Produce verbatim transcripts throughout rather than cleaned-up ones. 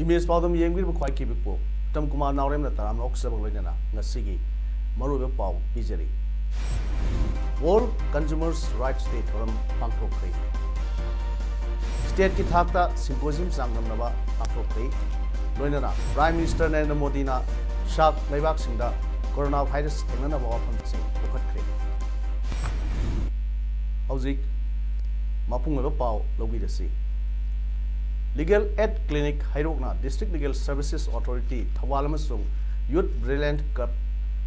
Image ꯄꯥꯎꯗꯝ ꯌꯦꯡꯕꯤꯔꯤꯕ ꯈ꯭ꯋꯥꯏ ꯀꯤꯕꯤꯛꯄꯨ ꯎꯠꯇꯝ ꯀꯨꯃꯥꯔ ꯅꯥꯎꯔꯦꯝꯅ ꯇꯔꯥꯝꯅ ꯑꯣꯛꯆꯕꯒ ꯂꯣꯏꯅꯅ ꯉꯁꯤꯒꯤ ꯃꯔꯨꯑꯣꯏꯕ ꯄꯥꯎ ꯄꯤꯖꯔꯤ꯫ World Consumers Rights Day ꯊꯧꯔꯝ ꯄꯥꯡꯊꯣꯛꯈ꯭ꯔꯦ꯫ ꯁ꯭ꯇꯦꯠꯀꯤ ꯊꯥꯛꯇ ꯁꯤꯝꯄꯣꯖꯤꯌꯝ ꯆꯥꯡꯗꯝꯅꯕ ꯄꯥꯡꯊꯣꯛꯈ꯭ꯔꯦ꯫ ꯂꯣꯏꯅꯅ Prime Minister ꯅꯔꯦꯟꯗ꯭ꯔ ꯃꯣꯗꯤꯅ ꯁꯥꯔꯛ ꯂꯩꯕꯥꯛꯁꯤꯡꯗ ꯀꯣꯔꯣꯅꯥ ꯚꯥꯏꯔꯁ ꯊꯦꯡꯅꯅꯕ ꯋꯥꯐꯝꯁꯤꯡ ꯄꯨꯈꯠꯈ꯭ꯔꯦ꯫ ꯍꯧꯖꯤꯛ ꯃꯄꯨꯡ ꯑꯣꯏꯕ ꯄꯥꯎ ꯂꯧꯕꯤꯔꯁꯤ꯫ Legal Aid Clinic ꯍꯩꯔꯣꯛꯅ District Legal Services Authority Thoubal ꯑꯃꯁꯨꯡ Youth Brilliant Club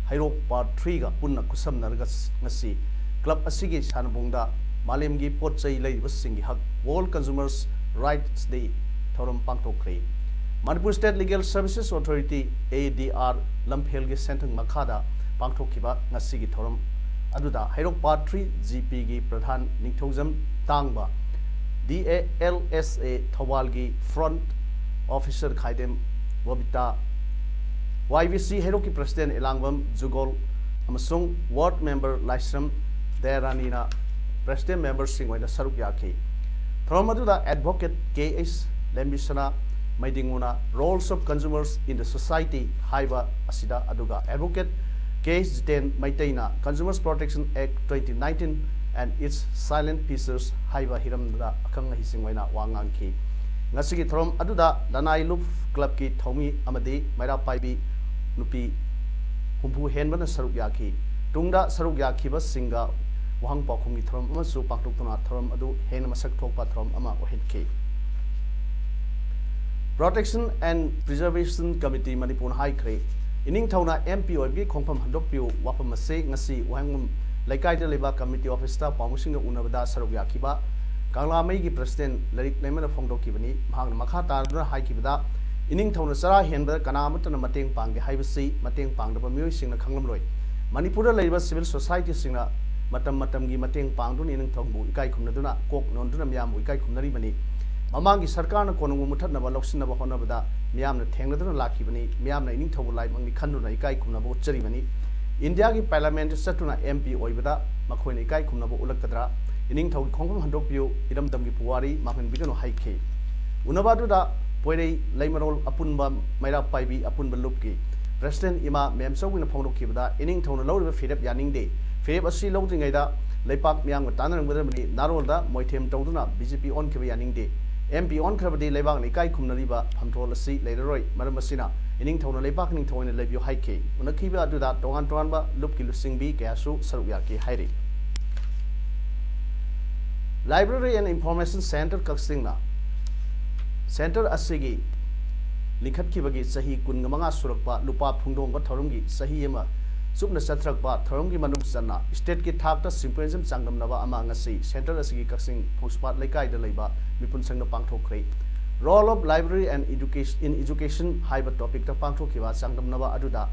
ꯍꯩꯔꯣꯛ Part three ꯒ ꯄꯨꯟꯅ ꯈꯨꯠꯁꯝꯅꯔꯒ ꯉꯁꯤ ꯀ꯭ꯂꯕ ꯑꯁꯤꯒꯤ ꯁꯥꯟꯅꯕꯨꯡꯗ ꯃꯥꯂꯦꯝꯒꯤ ꯄꯣꯠ ꯆꯩ ꯂꯩꯔꯤꯕꯁꯤꯡꯒꯤ ꯍꯛ World Consumers Rights Day ꯊꯧꯔꯝ ꯄꯥꯡꯊꯣꯛꯈ꯭ꯔꯦ꯫ Manipur State Legal Services Authority, A D R, ꯂꯝꯐꯦꯜꯒꯤ ꯁꯦꯟꯊꯪ ꯃꯈꯥꯗ ꯄꯥꯡꯊꯣꯛꯈꯤꯕ ꯉꯁꯤꯒꯤ ꯊꯧꯔꯝ ꯑꯗꯨꯗ ꯍꯩꯔꯣꯛ Part three G P ꯒꯤ ꯄ꯭ꯔꯙꯥꯟ ꯅꯤꯡꯊꯧꯖꯝ ꯇꯥꯡꯕ, D A L S A ꯊꯧꯕꯥꯜꯒꯤ Front Officer Khaidem ꯕꯣꯕꯤꯇꯥ, Y B C ꯍꯩꯔꯣꯛꯀꯤ President ꯏꯂꯥꯡꯕꯝ ꯖꯨꯒꯣꯜ ꯑꯃꯁꯨꯡ Ward Member ꯂꯥꯏꯁ꯭ꯔꯝ ꯗꯌꯥꯔꯥꯅꯤꯅ President member ꯁꯤꯡ ꯑꯣꯏꯅ ꯁꯔꯨꯛ ꯌꯥꯈꯤ꯫ ꯊꯧꯔꯝ ꯑꯗꯨꯗ Advocate K H ꯂꯦꯝꯕꯤꯁꯅꯥ ꯃꯩꯗꯤꯡꯉꯨꯅ Roles of Consumers in the Society ꯍꯥꯏꯕ ꯑꯁꯤꯗ, ꯑꯗꯨꯒ Advocate K H Jiten ꯃꯩꯇꯩꯅ Consumers Protection Act twenty nineteen and its Silent Features ꯍꯥꯏꯕ ꯍꯤꯔꯝꯗ ꯑꯈꯪ ꯑꯍꯩꯁꯤꯡ ꯑꯣꯏꯅ ꯋꯥ ꯉꯥꯡꯈꯤ꯫ ꯉꯁꯤꯒꯤ ꯊꯧꯔꯝ ꯑꯗꯨꯗ ꯂꯅꯥꯏ ꯂꯨꯞ ꯀ꯭ꯂꯕꯀꯤ ꯊꯧꯃꯤ ꯑꯃꯗꯤ ꯃꯩꯔꯥ ꯄꯥꯏꯕꯤ ꯅꯨꯄꯤ ꯍꯨꯝꯐꯨ ꯍꯦꯟꯕꯅ ꯁꯔꯨꯛ ꯌꯥꯈꯤ꯫ ꯇꯨꯡꯗ ꯁꯔꯨꯛ ꯌꯥꯈꯤꯕꯁꯤꯡꯒ ꯋꯥꯍꯪ ꯄꯥꯎꯈꯨꯝꯒꯤ ꯊꯧꯔꯝ ꯑꯃꯁꯨ ꯄꯥꯡꯊꯣꯛꯇꯨꯅ ꯊꯧꯔꯝ ꯑꯗꯨ ꯍꯦꯟꯅ ꯃꯁꯛ ꯊꯣꯛꯄ ꯊꯧꯔꯝ ꯑꯃ ꯑꯣꯏꯍꯟꯈꯤ꯫ Protection and Preservation Committee ꯃꯅꯤꯄꯨꯔꯅ ꯍꯥꯏꯈ꯭ꯔꯦ, ꯏꯅꯤꯡꯊꯧꯅ M P ꯑꯣꯏꯕꯒꯤ ꯈꯣꯡꯐꯝ ꯍꯟꯗꯣꯛꯄꯤꯌꯨ ꯋꯥꯐꯝ ꯑꯁꯤ ꯉꯁꯤ ꯋꯥꯍꯦꯡꯕꯝ ꯂꯩꯀꯥꯏꯗ ꯂꯩꯕ committee office ꯇ ꯄꯥꯎꯃꯤꯁꯤꯡꯒ ꯎꯅꯕꯗ ꯁꯔꯨꯛ ꯌꯥꯈꯤꯕ ꯀꯪꯂꯥꯃꯩꯒꯤ ꯄ꯭ꯔꯁꯤꯗꯦꯟ ꯂꯥꯏꯔꯤꯛ ꯂꯩꯃꯅ ꯐꯣꯡꯗꯣꯛꯈꯤꯕꯅꯤ꯫ ꯃꯍꯥꯛꯅ ꯃꯈꯥ ꯇꯥꯗꯨꯅ ꯍꯥꯏꯈꯤꯕꯗ, ꯏꯅꯤꯡꯊꯧꯅ ꯆꯔꯥ ꯍꯦꯟꯕꯗ ꯀꯅꯥ ꯑꯃꯠꯇꯅ ꯃꯇꯦꯡ ꯄꯥꯡꯗꯦ ꯍꯥꯏꯕꯁꯤ ꯃꯇꯦꯡ ꯄꯥꯡꯗꯕ ꯃꯤꯑꯣꯏꯁꯤꯡꯅ ꯈꯪꯂꯝꯂꯣꯏ꯫ ꯃꯅꯤꯄꯨꯔꯗ ꯂꯩꯔꯤꯕ ꯁꯤꯚꯤꯜ ꯁꯣꯁꯥꯏꯇꯤꯁꯤꯡꯅ ꯃꯇꯝ ꯃꯇꯝꯒꯤ ꯃꯇꯦꯡ ꯄꯥꯡꯗꯨꯅ ꯏꯅꯤꯡꯊꯧꯕꯨ ꯏꯀꯥꯏ ꯈꯨꯝꯅꯗꯨꯅ ꯀꯣꯛ ꯅꯣꯟꯗꯨꯅ ꯃꯤꯌꯥꯝꯕꯨ ꯏꯀꯥꯏ ꯈꯨꯝꯅꯔꯤꯕꯅꯤ꯫ ꯃꯃꯥꯡꯒꯤ ꯁꯔꯀꯥꯔꯅ ꯀꯣꯅꯨꯡꯕꯨ ꯃꯨꯊꯠꯅꯕ ꯂꯧꯁꯤꯟꯅꯕ ꯍꯣꯠꯅꯕꯗ ꯃꯤꯌꯥꯝꯅ ꯊꯦꯡꯅꯗꯨꯅ ꯂꯥꯛꯈꯤꯕꯅꯤ꯫ ꯃꯤꯌꯥꯝꯅ ꯏꯅꯤꯡꯊꯧꯕꯨ ꯂꯥꯏꯕꯛꯅꯤ ꯈꯟꯗꯨꯅ ꯏꯀꯥꯏ ꯈꯨꯝꯅꯕ ꯎꯠꯆꯔꯤꯕꯅꯤ꯫ ꯏꯟꯗꯤꯌꯥꯒꯤ ꯄꯥꯔꯂꯤꯌꯥꯃꯦꯟꯠꯇ ꯆꯠꯇꯨꯅ ꯑꯦꯝ ꯄꯤ ꯑꯣꯏꯕꯗ ꯃꯈꯣꯏꯅ ꯏꯀꯥꯏ ꯈꯨꯝꯅꯕ ꯎꯠꯂꯛꯀꯗ꯭ꯔꯥ? ꯏꯅꯤꯡꯊꯧꯒꯤ ꯈꯣꯡꯐꯝ ꯍꯟꯗꯣꯛꯄꯤꯌꯨ, ꯏꯔꯝꯗꯝꯒꯤ ꯄꯨꯋꯥꯔꯤ ꯃꯥꯡꯍꯟꯕꯤꯒꯅꯨ ꯍꯥꯏꯈꯤ꯫ ꯎꯅꯕ ꯑꯗꯨꯗ ꯄꯣꯏꯔꯩ ꯂꯩꯃꯔꯣꯜ ꯑꯄꯨꯟꯕ ꯃꯩꯔꯥ ꯄꯥꯏꯕꯤ ꯑꯄꯨꯟꯕ ꯂꯨꯞꯀꯤ ꯄ꯭ꯔꯁꯤꯗꯦꯟꯠ ꯏꯃꯥ ꯃꯦꯝꯆꯧꯕꯤꯅ ꯐꯣꯡꯗꯣꯛꯈꯤꯕꯗ, ꯏꯅꯤꯡꯊꯧꯅ ꯂꯧꯔꯤꯕ ꯐꯤꯔꯦꯞ ꯌꯥꯅꯤꯡꯗꯦ꯫ ꯐꯤꯔꯦꯞ ꯑꯁꯤ ꯂꯧꯗ꯭ꯔꯤꯉꯩꯗ ꯂꯩꯄꯥꯛ ꯃꯤꯌꯥꯝꯒ ꯇꯥꯟꯅꯔꯝꯒꯗꯕꯅꯤ꯫ ꯅꯥꯔꯣꯜꯗ ꯃꯣꯏꯊꯦꯝ ꯇꯧꯗꯨꯅ ꯕꯤ ꯖꯦ ꯄꯤ ꯑꯣꯟꯈꯤꯕ ꯌꯥꯅꯤꯡꯗꯦ꯫ ꯑꯦꯝ ꯄꯤ ꯑꯣꯟꯈ꯭ꯔꯕꯗꯤ ꯂꯩꯕꯥꯛꯅ ꯏꯀꯥꯏ ꯈꯨꯝꯅꯔꯤꯕ ꯐꯝꯊꯣꯜ ꯑꯁꯤ ꯂꯩꯔꯔꯣꯏ꯫ ꯃꯔꯝ ꯑꯁꯤꯅ ꯏꯅꯤꯡꯊꯧꯅ ꯂꯩꯕꯥꯛ ꯅꯤꯡꯊꯧ ꯑꯣꯏꯅ ꯂꯩꯕꯤꯌꯨ ꯍꯥꯏꯈꯤ꯫ ꯎꯅꯈꯤꯕ ꯑꯗꯨꯗ ꯇꯣꯉꯥꯟ ꯇꯣꯉꯥꯟꯕ ꯂꯨꯞꯀꯤ ꯂꯨꯆꯤꯡꯕꯤ ꯀꯌꯥꯁꯨ ꯁꯔꯨꯛ ꯌꯥꯈꯤ ꯍꯥꯏꯔꯤ꯫ Library and Information Centre ꯀꯛꯆꯤꯡꯅ ꯁꯦꯟꯇꯔ ꯑꯁꯤꯒꯤ ꯂꯤꯡꯈꯠꯈꯤꯕꯒꯤ ꯆꯍꯤ ꯀꯨꯟꯃꯉꯥ ꯁꯨꯔꯛꯄ ꯂꯨꯄꯥ ꯐꯣꯡꯗꯣꯛꯄ ꯊꯧꯔꯝꯒꯤ ꯆꯍꯤ ꯑꯃ ꯆꯨꯞꯅ ꯆꯠꯊꯔꯛꯄ ꯊꯧꯔꯝꯒꯤ ꯃꯅꯨꯡ ꯆꯟꯅ ꯁ꯭ꯇꯦꯠꯀꯤ ꯊꯥꯛꯇ symposium ꯆꯥꯡꯗꯝꯅꯕ ꯑꯃ ꯉꯁꯤ ꯁꯦꯟꯇꯔ ꯑꯁꯤꯒꯤ ꯀꯛꯆꯤꯡ ꯐꯧꯁꯄꯥꯠ ꯂꯩꯀꯥꯏꯗ ꯂꯩꯕ ꯃꯤꯄꯨꯟ ꯁꯪꯗ ꯄꯥꯡꯊꯣꯛꯈ꯭ꯔꯦ꯫ Role of Library and Education in Education ꯍꯥꯏꯕ ꯇꯣꯄꯤꯛꯇ ꯄꯥꯡꯊꯣꯛꯈꯤꯕ ꯆꯥꯡꯗꯝꯅꯕ ꯑꯗꯨꯗ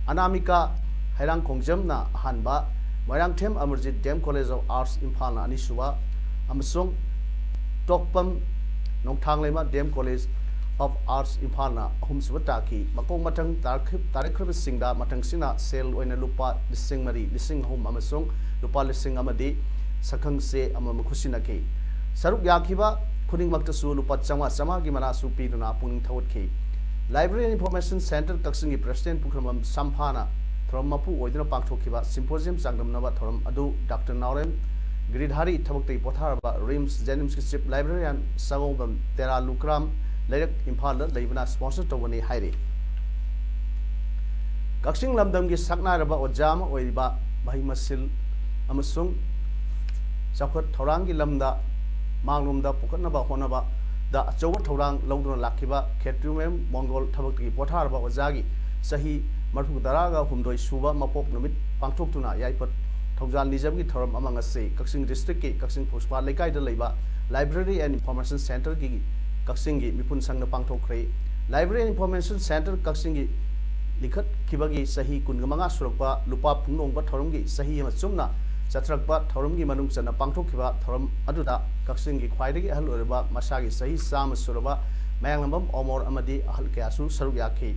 ꯑꯅꯥꯃꯤꯀꯥ ꯍꯩꯔꯥꯡꯈꯣꯡꯖꯝꯅ ꯑꯍꯥꯟꯕ, Moirangthem Amarjit D M College of Arts ꯏꯝꯐꯥꯜꯅ ꯑꯅꯤꯁꯨꯕ ꯑꯃꯁꯨꯡ Tokpam Nongthangleima D M College of Arts ꯏꯝꯐꯥꯜꯅ ꯑꯍꯨꯝꯁꯨꯕ ꯇꯥꯈꯤ꯫ ꯃꯀꯣꯛ ꯃꯊꯪ ꯇꯥꯔꯛꯈꯤ-, ꯇꯥꯔꯛꯈ꯭ꯔꯕꯁꯤꯡꯗ ꯃꯊꯪꯁꯤꯅ ꯁꯦꯜ ꯑꯣꯏꯅ ꯂꯨꯄꯥ ꯂꯤꯁꯤꯡ ꯃꯔꯤ, ꯂꯤꯁꯤꯡ ꯑꯍꯨꯝ ꯑꯃꯁꯨꯡ ꯂꯨꯄꯥ ꯂꯤꯁꯤꯡ ꯑꯃꯗꯤ ꯁꯛꯈꯪꯆꯦ ꯑꯃꯃꯝ ꯈꯨꯠꯁꯤꯟꯅꯈꯤ꯫ ꯁꯔꯨꯛ ꯌꯥꯈꯤꯕ ꯈꯨꯗꯤꯡꯃꯛꯇꯁꯨ ꯂꯨꯄꯥ ꯆꯥꯝꯃꯉꯥ ꯆꯥꯝꯃꯉꯥꯒꯤ ꯃꯅꯥꯁꯨ ꯄꯤꯗꯨꯅ ꯄꯨꯛꯅꯤꯡ ꯊꯧꯒꯠꯈꯤ꯫ Library and Information Centre ꯀꯛꯆꯤꯡꯒꯤ ꯄ꯭ꯔꯁꯤꯗꯦꯟ ꯄꯨꯈ꯭ꯔꯝꯕꯝ ꯁꯝꯐꯥꯅ ꯊꯧꯔꯝ ꯃꯄꯨ ꯑꯣꯏꯗꯨꯅ ꯄꯥꯡꯊꯣꯛꯈꯤꯕ symposium ꯆꯥꯡꯗꯝꯅꯕ ꯊꯧꯔꯝ ꯑꯗꯨ ꯗꯥꯛꯇꯔ ꯅꯥꯎꯔꯦꯝ ꯒꯤꯔꯤꯙꯥꯔꯤ ꯊꯕꯛꯇꯒꯤ ꯄꯣꯊꯥꯔꯕ ꯔꯤꯝꯁ ꯖꯦꯅꯤꯝꯁꯀꯤ chief librarian ꯁꯒꯣꯜꯕꯝ ꯇꯦꯔꯥ ꯂꯨꯀ꯭ꯔꯥꯝ ꯂꯩꯔꯛ ꯏꯝꯐꯥꯜꯗ ꯂꯩꯕꯅ sponsor ꯇꯧꯕꯅꯤ ꯍꯥꯏꯔꯤ꯫ ꯀꯛꯆꯤꯡ ꯂꯝꯗꯝꯒꯤ ꯁꯛꯅꯥꯏꯔꯕ ꯑꯣꯖꯥ ꯑꯃ ꯑꯣꯏꯔꯤꯕ ꯃꯍꯩ ꯃꯁꯤꯡ ꯑꯃꯁꯨꯡ ꯆꯥꯎꯈꯠ ꯊꯧꯔꯥꯡꯒꯤ ꯂꯝꯗ ꯃꯥꯡꯂꯣꯝꯗ ꯄꯨꯈꯠꯅꯕ ꯍꯣꯠꯅꯕꯗ ꯑꯆꯧꯕ ꯊꯧꯗꯥꯡ ꯂꯧꯗꯨꯅ ꯂꯥꯛꯈꯤꯕ ꯈꯦꯇ꯭ꯔꯤꯃꯌꯨꯝ ꯃꯣꯡꯒꯣꯜ ꯊꯕꯛꯇꯒꯤ ꯄꯣꯊꯥꯔꯕ ꯑꯣꯖꯥꯒꯤ ꯆꯍꯤ ꯃꯔꯤꯐꯨ ꯇꯔꯥꯒ ꯍꯨꯝꯗꯣꯏ ꯁꯨꯕ ꯃꯄꯣꯛ ꯅꯨꯃꯤꯠ ꯄꯥꯡꯊꯣꯛꯇꯨꯅ ꯌꯥꯏꯐ ꯊꯧꯖꯥꯜ ꯅꯤꯖꯝꯒꯤ ꯊꯧꯔꯝ ꯑꯃ ꯉꯁꯤ ꯀꯛꯆꯤꯡ ꯗꯤꯁꯇ꯭ꯔꯤꯛꯀꯤ ꯀꯛꯆꯤꯡ ꯄꯨꯁꯄꯥ ꯂꯩꯀꯥꯏꯗ ꯂꯩꯕ Library and Information Centreꯒꯤ ꯀꯛꯆꯤꯡꯒꯤ ꯃꯤꯄꯨꯟ ꯁꯪꯅ ꯄꯥꯡꯊꯣꯛꯈ꯭ꯔꯦ꯫ Library and Information Centre ꯀꯛꯆꯤꯡꯒꯤ ꯂꯤꯡꯈꯠꯈꯤꯕꯒꯤ ꯆꯍꯤ ꯀꯨꯟꯃꯉꯥ ꯁꯨꯔꯛꯄ ꯂꯨꯄꯥ ꯐꯨꯡꯗꯣꯡꯕ ꯊꯧꯔꯝꯒꯤ ꯆꯍꯤ ꯑꯃ ꯆꯨꯝꯅ ꯆꯠꯊꯔꯛꯄ ꯊꯧꯔꯝꯒꯤ ꯃꯅꯨꯡ ꯆꯟꯅ ꯄꯥꯡꯊꯣꯛꯈꯤꯕ ꯊꯧꯔꯝ ꯑꯗꯨꯗ ꯀꯛꯆꯤꯡꯒꯤ ꯈ꯭ꯋꯥꯏꯗꯒꯤ ꯑꯍꯜ ꯑꯣꯏꯔꯕ ꯃꯁꯥꯒꯤ ꯆꯍꯤ ꯆꯥꯝꯃ ꯁꯨꯔꯕ ꯃꯌꯥꯡꯂꯝꯕꯝ ꯑꯣꯃꯣꯔ ꯑꯃꯗꯤ ꯑꯍꯜ ꯀꯌꯥꯁꯨ ꯁꯔꯨꯛ ꯌꯥꯈꯤ꯫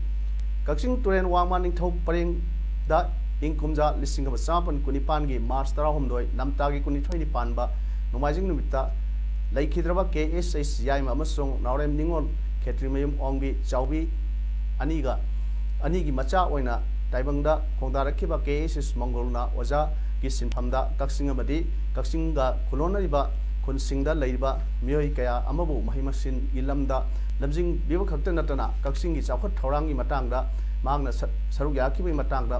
ꯀꯛꯆꯤꯡ ꯇꯨꯔꯦꯜ ꯋꯥꯡꯃ ꯅꯤꯡꯊꯧ ꯄꯔꯦꯡꯗ ꯏꯪ ꯀꯨꯝꯖꯥ ꯂꯤꯁꯤꯡ ꯑꯃ ꯆꯃꯥꯄꯟ ꯀꯨꯟꯅꯤꯄꯥꯟꯒꯤ ꯃꯥꯔꯆ ꯇꯔꯥꯍꯨꯝꯗꯣꯏ ꯂꯝꯇꯥꯒꯤ ꯀꯨꯟꯅꯤꯊꯣꯏꯅꯤ ꯄꯥꯟꯕ ꯅꯣꯡꯃꯥꯏꯖꯤꯡ ꯅꯨꯃꯤꯠꯇ ꯂꯩꯈꯤꯗ꯭ꯔꯕ ꯀꯦ ꯑꯦꯁ ꯑꯩꯆ ꯌꯥꯏꯃ ꯑꯃꯁꯨꯡ ꯅꯥꯎꯔꯦꯝ ꯅꯤꯉꯣꯜ ꯈꯦꯇ꯭ꯔꯤꯃꯌꯨꯝ ꯑꯣꯡꯕꯤ ꯆꯥꯎꯕꯤ ꯑꯅꯤꯒ, ꯑꯅꯤꯒꯤ ꯃꯆꯥ ꯑꯣꯏꯅ ꯇꯥꯏꯕꯪꯗ ꯈꯣꯡꯗꯥꯔꯛꯈꯤꯕ ꯀꯦ ꯑꯦꯁ ꯑꯦꯁ ꯃꯪꯒꯣꯜꯅ ꯑꯣꯖꯥꯒꯤ ꯁꯤꯟꯐꯝꯗ ꯀꯛꯆꯤꯡ ꯑꯃꯗꯤ ꯀꯛꯆꯤꯡꯒ ꯈꯨꯂꯣꯟꯅꯔꯤꯕ ꯈꯨꯟꯁꯤꯡꯗ ꯂꯩꯔꯤꯕ ꯃꯤꯑꯣꯏ ꯀꯌꯥ ꯑꯃꯕꯨ ꯃꯍꯩ ꯃꯁꯤꯡꯒꯤ ꯂꯝꯗ ꯂꯝꯖꯤꯡꯕꯤꯕ ꯈꯛꯇ ꯅꯠꯇꯅ ꯀꯛꯆꯤꯡꯒꯤ ꯆꯥꯎꯈꯠ ꯊꯧꯔꯥꯡꯒꯤ ꯃꯇꯥꯡꯗ ꯃꯍꯥꯛꯅ ꯁ-, ꯁꯔꯨꯛ ꯌꯥꯈꯤꯕꯒꯤ ꯃꯇꯥꯡꯗ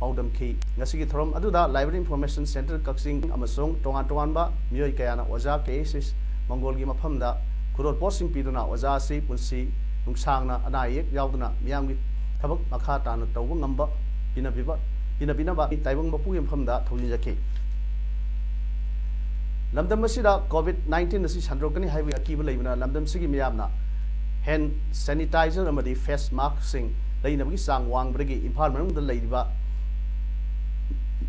ꯄꯥꯎꯗꯝꯈꯤ꯫ ꯉꯁꯤꯒꯤ ꯊꯧꯔꯝ ꯑꯗꯨꯗ Library Information Centre ꯀꯛꯆꯤꯡ ꯑꯃꯁꯨꯡ ꯇꯣꯉꯥꯟ ꯇꯣꯉꯥꯟꯕ ꯃꯤꯑꯣꯏ ꯀꯌꯥꯅ ꯑꯣꯖꯥ ꯀꯦ ꯑꯦꯁ ꯑꯦꯁ ꯃꯪꯒꯣꯜꯒꯤ ꯃꯐꯝꯗ ꯈꯨꯗꯣꯜ ꯄꯣꯠꯁꯤꯡ ꯄꯤꯗꯨꯅ ꯑꯣꯖꯥ ꯑꯁꯤ ꯄꯨꯟꯁꯤ ꯅꯨꯡꯁꯥꯡꯅ ꯑꯅꯥ ꯑꯌꯦꯛ ꯌꯥꯎꯗꯅ ꯃꯤꯌꯥꯝꯒꯤ ꯊꯕꯛ ꯃꯈꯥ ꯇꯥꯅ ꯇꯧꯕ ꯉꯝꯕ ꯄꯤꯅꯕꯤꯕ, ꯄꯤꯅꯕꯤꯅꯕ ꯇꯥꯏꯕꯪ ꯃꯄꯨꯒꯤ ꯃꯐꯝꯗ ꯊꯧꯅꯤꯖꯈꯤ꯫ ꯂꯝꯗꯝ ꯑꯁꯤꯗ COVID nineteen ꯑꯁꯤ ꯁꯟꯗꯣꯔꯛꯀꯅꯤ ꯍꯥꯏꯕꯒꯤ ꯑꯀꯤꯕ ꯂꯩꯕꯅ ꯂꯝꯗꯝꯁꯤꯒꯤ ꯃꯤꯌꯥꯝꯅ hand sanitizer ꯑꯃꯗꯤ face maskꯁꯤꯡ ꯂꯩꯅꯕꯒꯤ ꯆꯥꯡ ꯋꯥꯡꯕꯗꯒꯤ ꯏꯝꯐꯥꯜ ꯃꯅꯨꯡꯗ ꯂꯩꯔꯤꯕ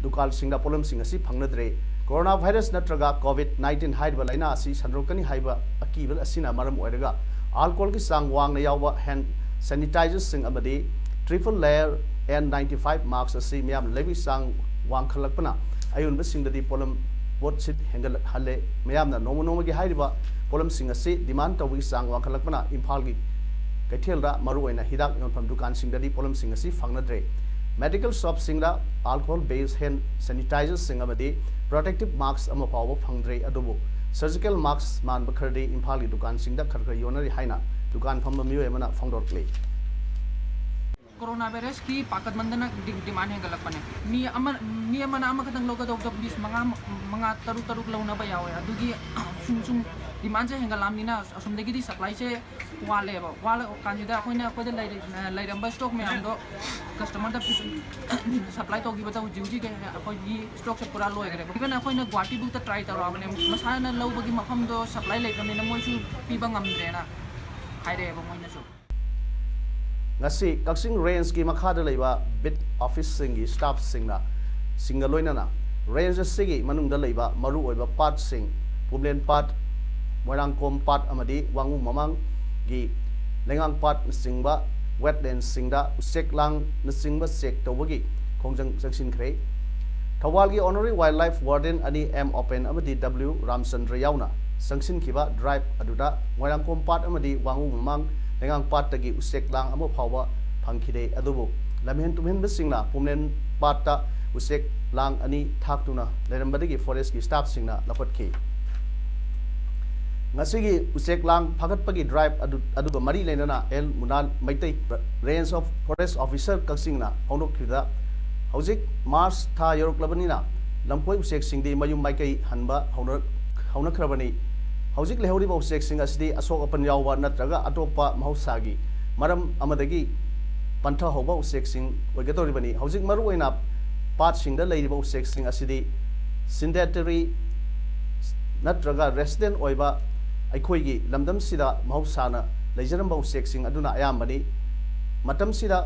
ꯗꯨꯀꯥꯟꯁꯤꯡꯗ ꯄꯣꯠꯂꯝꯁꯤꯡ ꯑꯁꯤ ꯐꯪꯅꯗ꯭ꯔꯦ꯫ Corona virus ꯅꯠꯇ꯭ꯔꯒ COVID nineteen ꯍꯥꯏꯔꯤꯕ ꯂꯥꯏꯅꯥ ꯑꯁꯤ ꯁꯟꯗꯣꯔꯛꯀꯅꯤ ꯍꯥꯏꯕ ꯑꯀꯤꯕ ꯑꯁꯤꯅ ꯃꯔꯝ ꯑꯣꯏꯔꯒ alcoholꯒꯤ ꯆꯥꯡ ꯋꯥꯡꯅ ꯌꯥꯎꯕ hand sanitizerꯁꯤꯡ ꯑꯃꯗꯤ triple layer N ninety-five mask ꯑꯁꯤ ꯃꯤꯌꯥꯝꯅ ꯂꯩꯕꯒꯤ ꯆꯥꯡ ꯋꯥꯡꯈꯠꯂꯛꯄꯅ ꯑꯌꯣꯟꯕꯁꯤꯡꯗꯗꯤ ꯄꯣꯠꯂꯝ ꯄꯣꯠꯁꯤꯠ ꯍꯦꯟꯒꯠꯍꯜꯂꯦ꯫ ꯃꯤꯌꯥꯝꯅ ꯅꯣꯡꯃ ꯅꯣꯡꯃꯒꯤ ꯍꯥꯏꯔꯤꯕ ꯄꯣꯠꯂꯝꯁꯤꯡ ꯑꯁꯤ demand ꯇꯧꯕꯒꯤ ꯆꯥꯡ ꯋꯥꯡꯈꯠꯂꯛꯄꯅ ꯏꯝꯐꯥꯜꯒꯤ ꯀꯩꯊꯦꯜꯗ ꯃꯔꯨꯑꯣꯏꯅ ꯍꯤꯗꯥꯛ ꯌꯣꯟꯐꯝ ꯗꯨꯀꯥꯟꯁꯤꯡꯗꯗꯤ ꯄꯣꯠꯂꯝꯁꯤꯡ ꯑꯁꯤ ꯐꯪꯅꯗ꯭ꯔꯦ꯫ Medical shopꯁꯤꯡꯗ alcohol based hand sanitizerꯁꯤꯡ ꯑꯃꯗꯤ protective mask ꯑꯃ ꯐꯥꯎꯕ ꯐꯪꯗ꯭ꯔꯦ꯫ ꯑꯗꯨꯕꯨ surgical mask ꯃꯥꯟꯕ ꯈꯔꯗꯤ ꯏꯝꯐꯥꯜꯒꯤ ꯗꯨꯀꯥꯟꯁꯤꯡꯗ ꯈꯔ ꯈꯔ ꯌꯣꯟꯅꯔꯤ ꯍꯥꯏꯅ ꯗꯨꯀꯥꯟ ꯐꯝꯕ ꯃꯤꯑꯣꯏ ꯑꯃꯅ ꯐꯣꯡꯗꯣꯔꯛꯂꯤ꯫ ꯀꯣꯔꯣꯅꯥ ꯚꯥꯏꯔꯁꯀꯤ ꯄꯥꯈꯠꯃꯟꯗꯅ ꯗꯤ-, demand ꯍꯦꯟꯒꯠꯂꯛꯄꯅꯦ꯫ ꯃꯤ ꯑꯃ, ꯃꯤ ꯑꯃꯅ ꯑꯃꯈꯛꯇꯪ ꯂꯧꯒꯗꯧꯕꯗ piece ꯃꯉꯥ, ꯃꯉꯥ, ꯇꯔꯨꯛ, ꯇꯔꯨꯛ ꯂꯧꯅꯕ ꯌꯥꯎꯋꯦ꯫ ꯑꯗꯨꯒꯤ ꯁꯨꯝ, ꯁꯨꯝ ꯗꯤꯃꯥꯟꯁꯦ ꯍꯦꯟꯒꯠꯂꯛꯑꯕꯅꯤꯅ ꯑꯁꯣꯝꯗꯒꯤꯗꯤ ꯁꯄ꯭ꯂꯥꯏꯁꯦ ꯋꯥꯠꯂꯦꯕ꯫ ꯋꯥꯠꯂ ꯀꯥꯟꯁꯤꯗ ꯑꯩꯈꯣꯏꯅ, ꯑꯩꯈꯣꯏꯗ ꯂꯩꯔ-, ꯂꯩꯔꯝꯕ ꯁ꯭ꯇꯣꯛ ꯃꯌꯥꯝꯗꯣ ꯀꯁꯇꯃꯔꯗ ꯁꯄ꯭ꯂꯥꯏ ꯇꯧꯈꯤꯕꯗ ꯍꯧꯖꯤꯛ ꯍꯧꯖꯤꯛ ꯑꯩꯈꯣꯏꯒꯤ ꯁ꯭ꯇꯣꯛꯁꯦ ꯄꯨꯔꯥ ꯂꯣꯏꯈ꯭ꯔꯦꯕ꯫ ꯏꯚꯟ ꯑꯩꯈꯣꯏꯅ ꯒꯨꯍꯥꯇꯤꯕꯨꯛꯇ ꯇ꯭ꯔꯥꯏ ꯇꯧꯔꯛꯑꯕꯅꯦ, ꯃꯁꯥꯅ ꯂꯧꯕꯒꯤ ꯃꯐꯝꯗꯣ ꯁꯄ꯭ꯂꯥꯏ ꯂꯩꯇ꯭ꯔꯕꯅꯤꯅ ꯃꯣꯏꯁꯨ ꯄꯤꯕ ꯉꯝꯗ꯭ꯔꯦꯅ ꯍꯥꯏꯔꯛꯑꯦꯕ ꯃꯣꯏꯅꯁꯨ꯫ ꯉꯁꯤ ꯀꯛꯆꯤꯡ ꯔꯦꯟꯖꯀꯤ ꯃꯈꯥꯗ ꯂꯩꯕ ꯕꯤꯠ ꯑꯣꯐꯤꯁꯁꯤꯡꯒꯤ ꯁ꯭ꯇꯥꯐꯁꯤꯡꯅ, ꯁꯤꯡꯒ ꯂꯣꯏꯅꯅ ꯔꯦꯟꯖ ꯑꯁꯤꯒꯤ ꯃꯅꯨꯡꯗ ꯂꯩꯕ ꯃꯔꯨꯑꯣꯏꯕ ꯄꯥꯠꯁꯤꯡ, ꯄꯨꯝꯂꯦꯟ ꯄꯥꯠ, ꯃꯣꯏꯔꯥꯡꯈꯣꯝ ꯄꯥꯠ ꯑꯃꯗꯤ ꯋꯥꯉꯨ ꯃꯃꯥꯡꯒꯤ ꯂꯩꯉꯥꯡ ꯄꯥꯠꯅꯆꯤꯡꯕ ꯋꯦꯠꯂꯦꯟꯁꯁꯤꯡꯗ ꯎꯆꯦꯛ ꯂꯥꯡꯅꯆꯤꯡꯕ ꯆꯦꯛ ꯇꯧꯕꯒꯤ ꯈꯣꯡꯖꯪ ꯆꯪꯁꯤꯟꯈ꯭ꯔꯦ꯫ ꯊꯧꯕꯥꯜꯒꯤ ꯑꯣꯅꯔꯤ ꯋꯥꯏꯜ ꯂꯥꯏꯐ ꯋꯥꯔꯗꯦꯟ ꯑꯅꯤ ꯑꯦꯝ ꯑꯣꯄꯦꯟ ꯑꯃꯗꯤ ꯗꯕ꯭ꯂꯤꯎ ꯔꯥꯝꯆꯟꯗ꯭ꯔ ꯌꯥꯎꯅ ꯆꯪꯁꯤꯟꯈꯤꯕ ꯗ꯭ꯔꯥꯏꯚ ꯑꯗꯨꯗ ꯃꯣꯏꯔꯥꯡꯈꯣꯝ ꯄꯥꯠ ꯑꯃꯗꯤ ꯋꯥꯉꯨ ꯃꯃꯥꯡ ꯂꯩꯉꯥꯡ ꯄꯥꯠꯇꯒꯤ ꯎꯆꯦꯛ ꯂꯥꯡ ꯑꯃ ꯐꯥꯎꯕ ꯐꯪꯈꯤꯗꯦ꯫ ꯑꯗꯨꯕꯨ ꯂꯝꯍꯦꯟ ꯇꯨꯝꯍꯦꯟꯕꯁꯤꯡꯅ ꯄꯨꯝꯂꯦꯟ ꯄꯥꯠꯇ ꯎꯆꯦꯛ ꯂꯥꯡ ꯑꯅꯤ ꯊꯥꯛꯇꯨꯅ ꯂꯩꯔꯝꯕꯗꯒꯤ ꯐꯣꯔꯦꯁ꯭ꯠꯀꯤ ꯁ꯭ꯇꯥꯐꯁꯤꯡꯅ ꯂꯧꯈꯠꯈꯤ꯫ ꯉꯁꯤꯒꯤ ꯎꯆꯦꯛ ꯂꯥꯡ ꯐꯥꯒꯠꯄꯒꯤ ꯗ꯭ꯔꯥꯏꯚ ꯑꯗꯨ, ꯑꯗꯨꯒ ꯃꯔꯤ ꯂꯩꯅꯅ L Munal Meitei, range of forest officer ꯀꯛꯆꯤꯡꯅ ꯐꯣꯡꯗꯣꯛꯈꯤꯕꯗ, ꯍꯧꯖꯤꯛ ꯃꯥꯔꯆ ꯊꯥ ꯌꯧꯔꯛꯂꯕꯅꯤꯅ ꯂꯝꯀꯣꯏ ꯎꯆꯦꯛꯁꯤꯡꯗꯤ ꯃꯌꯨꯝ ꯃꯥꯏꯀꯩ ꯍꯟꯕ ꯍꯧꯅ-, ꯍꯧꯅꯈ꯭ꯔꯕꯅꯤ꯫ ꯍꯧꯖꯤꯛ ꯂꯩꯍꯧꯔꯤꯕ ꯎꯆꯦꯛꯁꯤꯡ ꯑꯁꯤꯗꯤ ꯑꯁꯣꯛ ꯑꯄꯟ ꯌꯥꯎꯕ ꯅꯠꯇ꯭ꯔꯒ ꯑꯇꯣꯞꯄ ꯃꯍꯧꯁꯥꯒꯤ ꯃꯔꯝ ꯑꯃꯗꯒꯤ ꯄꯟꯊꯍꯧꯕ ꯎꯆꯦꯛꯁꯤꯡ ꯑꯣꯏꯒꯗꯧꯔꯤꯕꯅꯤ꯫ ꯍꯧꯖꯤꯛ ꯃꯔꯨꯑꯣꯏꯅ ꯄꯥꯠꯁꯤꯡꯗ ꯂꯩꯔꯤꯕ ꯎꯆꯦꯛꯁꯤꯡ ꯑꯁꯤꯗꯤ ꯁꯤꯗꯦꯟꯇꯦꯔꯤ ꯅꯠꯇ꯭ꯔꯒ ꯔꯦꯁꯤꯗꯦꯟ ꯑꯣꯏꯕ ꯑꯩꯈꯣꯏꯒꯤ ꯂꯝꯗꯝꯁꯤꯗ ꯃꯍꯧꯁꯥꯅ ꯂꯩꯖꯔꯝꯕ ꯎꯆꯦꯛꯁꯤꯡ ꯑꯗꯨꯅ ꯑꯌꯥꯝꯕꯅꯤ꯫ ꯃꯇꯝꯁꯤꯗ